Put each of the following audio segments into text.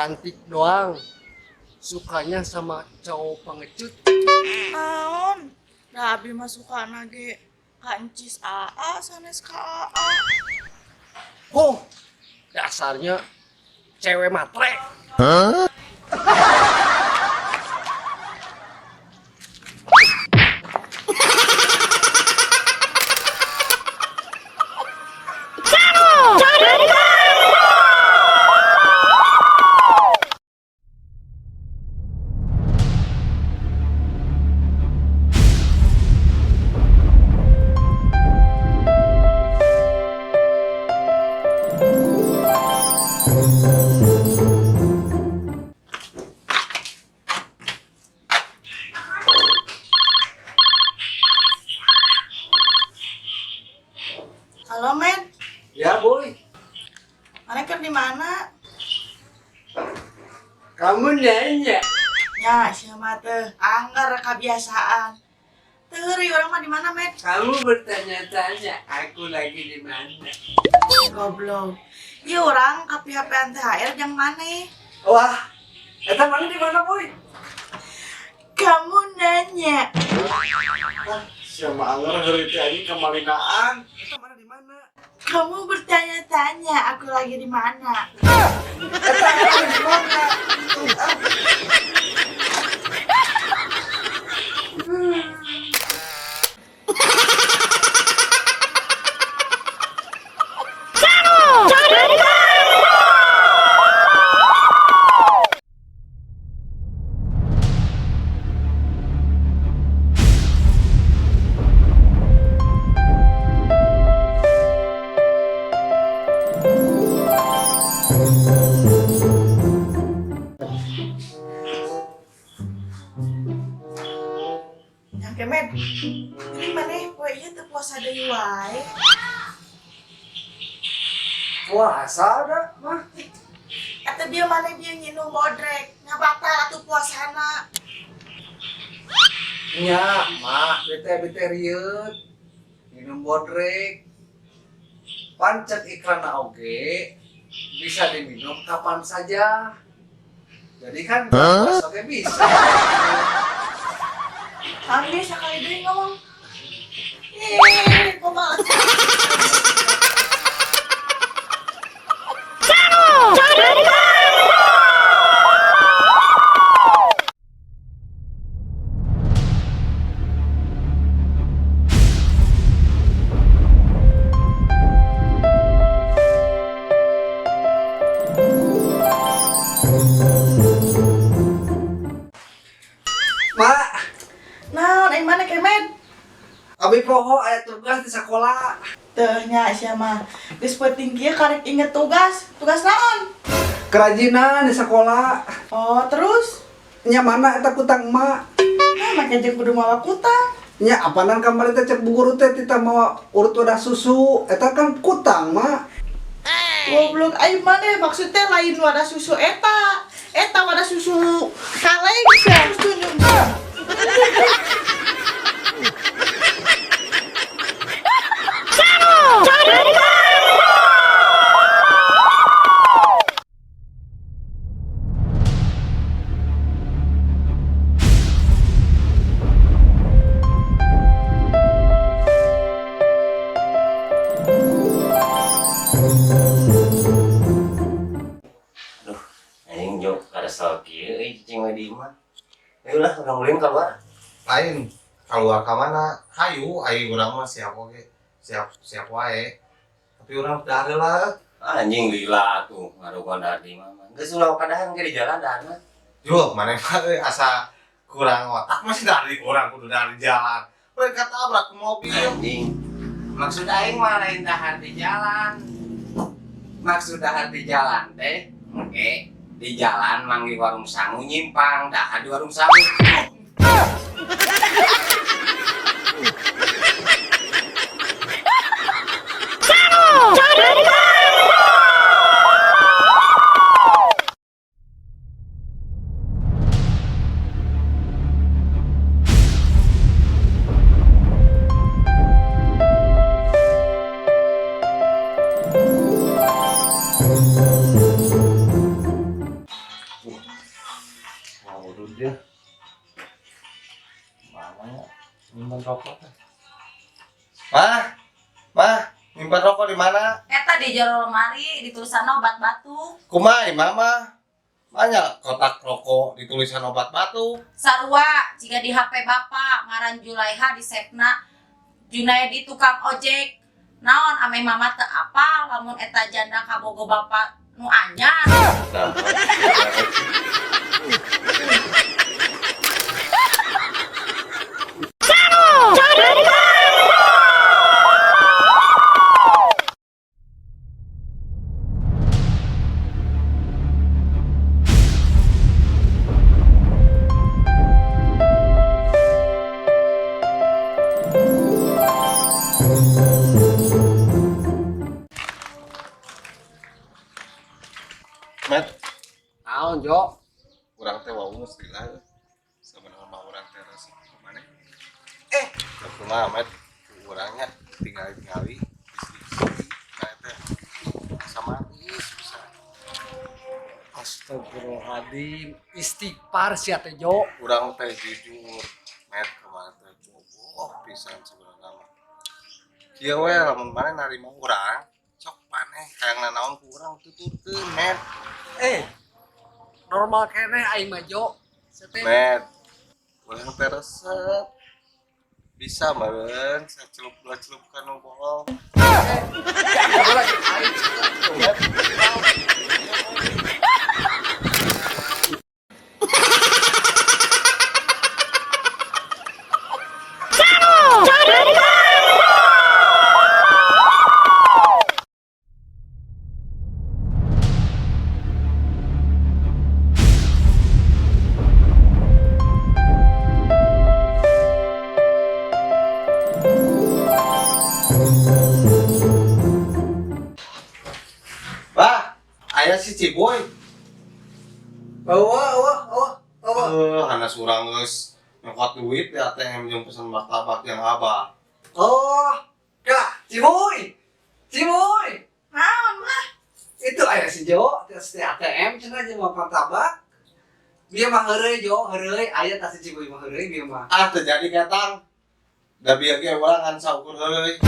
Cantik doang. Sukanya sama cowok pengecut. Naon? Da abi mah sukana ge ka encis AA sanes ka AA. Oh, dasarnya cewek matre. Halo, Men. Ya, Boy. Mana keur di mana? Kamu nanya. Ya, siapa teh? Anggar kebiasaan. Teu heureuy urang mah di mana, Men? Kamu bertanya-tanya, aku lagi di mana? Goblok. Ieu urang ka PHP-an THR jeung maneh. Wah, eta mana di mana, Boy? Kamu nanya. Ah, siapa anggar heureuy teh anjing kemalinaan. Eta mana di mana? Kamu bertanya-tanya aku lagi di mana? Eta aku di mana? Yang kemet. Ini maneh poe ieu teu puasa deui wae. Puasa ada, mah. Atau dia maneh dia nginum bodrek, ngabatal atuh puasana. Nya, mah, bete-bete rieut. Minum bodrek. Pancet iklan oge bisa diminum kapan saja. Jadi kan puasa oge bisa. Ambil sekali deui ngomong. Ih, kumaha. Mak, Naon aing mana kemet? abi poho aya tugas di sekolah. Teu nya sia mah. Geus peuting kieu karek inget tugas. Tugas naon? Kerajinan di sekolah. Oh, terus? Nya mana eta kutang mak? Nah, make jeung kudu mawa kutang. Nya apanan kamari teh cek bu guru teh tita mawa urut wadah susu. Eta kan kutang, mak. Goblok aing maneh maksudnya lain wadah susu eta. Eta wadah susu kaleng sia tunjung. Duh, anjing jok kada sel kieu euy cicing we di imah. Ayolah urang ulin keluar. Lain keluar ka mana? Hayu, ayo urang mah siap oge. Siap siap wae. Tapi urang dahar lah. Anjing lila tuh ngarugon dahar di imah mah. Geus ulah kadahan ge di jalan dahar mah. Juh, mana mah euy asa kurang otak masih dari urang kudu dari jalan. Mereka tabrak mobil. Anjing. Maksud aing mah lain dahar di jalan. Maksud dahar di jalan teh, oke, di jalan manggih warung sangu nyimpang, dahar di warung sangu. Namanya nyimpan rokok teh. Mah, mah, nyimpan rokok di mana? Eta di jero lemari ditulisan obat batuk. Kumaha mama? Banyak kotak rokok ditulisan obat batuk. Sarua jika di HP bapak ngaran Julaiha di sepna Junaidi tukang ojek. Naon ame mama teu apal lamun eta janda kabogo bapak nu anyar. Nah, Met, Naon, Jo? urang teh wau geus lila. Sebenarnya mah urang teh resep kumaha? Kumaha Met? Urangnya tinggali-tingali istri-istri nah teh sama manis bisa. Astagfirullahaladzim, istighfar sia teh Jo. Urang teh jujur, Met kemarin teh boboh pisan sebenarnya mah. Kieu we lamun maneh narima urang, sok maneh hayang nanaon ku urang tuturkeun, Met. Eh, normal keneh aing mah Jo. Sia teh Met, urang teh resep. Bisa meureun sacelup dua celup kana bohong. bola jeung aing sia teh. Met, Bah, aya si Ciboy. Oh, oh, oh, oh. Eh, hanas urang geus nyokot duit di ATM jeung pesen martabak yang abah. Oh, Kak, Ciboy. Ciboy. Naon mah? Itu aya si Jo, terus di ATM cenah jeung mau martabak. Bieu mah heureuy Jo, heureuy aya tas si Ciboy mah heureuy bieu mah. Ah, terjadi ketang. Da bieu ge urang ngan saukur heureuy.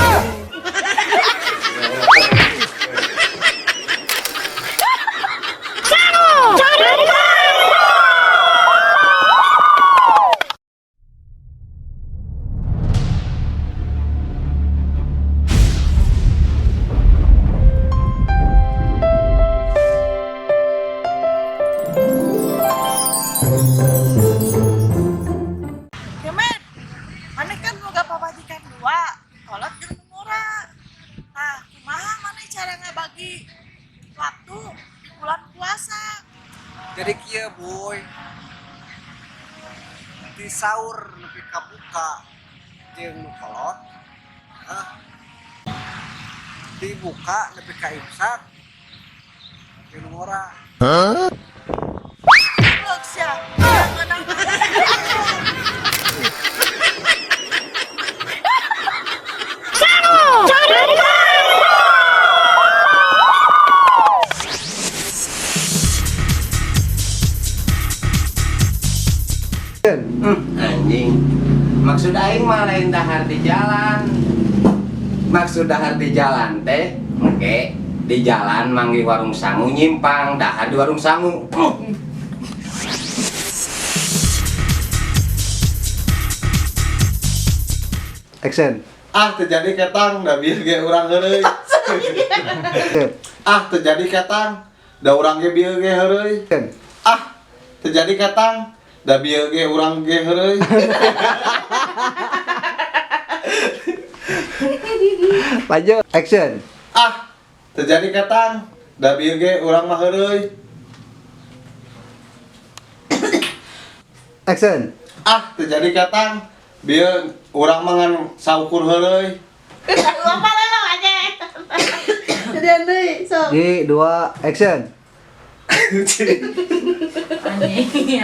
Kemet, maneh kan boga pamajikan dua, kolot jeung nu ngora. Nah, kumaha maneh cara ngabagi waktu di bulan puasa? Jadi kieu boy. Di sahur nepi ka buka jeung nu kolot. Hah? Dibuka nepi ka imsak jeung nu ngora. Goblok sia. Ngeunah. Anjing. Maksud aing mah lain dahar di jalan. Maksud dahar di jalan teh, engke di jalan manggih warung sangu nyimpang, dahar di warung sangu. Action. Ah, terjadi ketang, da bieu ge urang heureuy. Ah, terjadi ketang, da urang ge bieu ge heureuy. Ah, terjadi ketang, da bieu ge urang ge heureuy. Lanjut. Action. Ah, terjadi ketang, da bieu ge urang mah heureuy. Action. Ah, terjadi ketang, bieu urang mah ngan saukur heureuy. Lupa lelo aja. Jadi deui, sok. Di dua action. Anjing.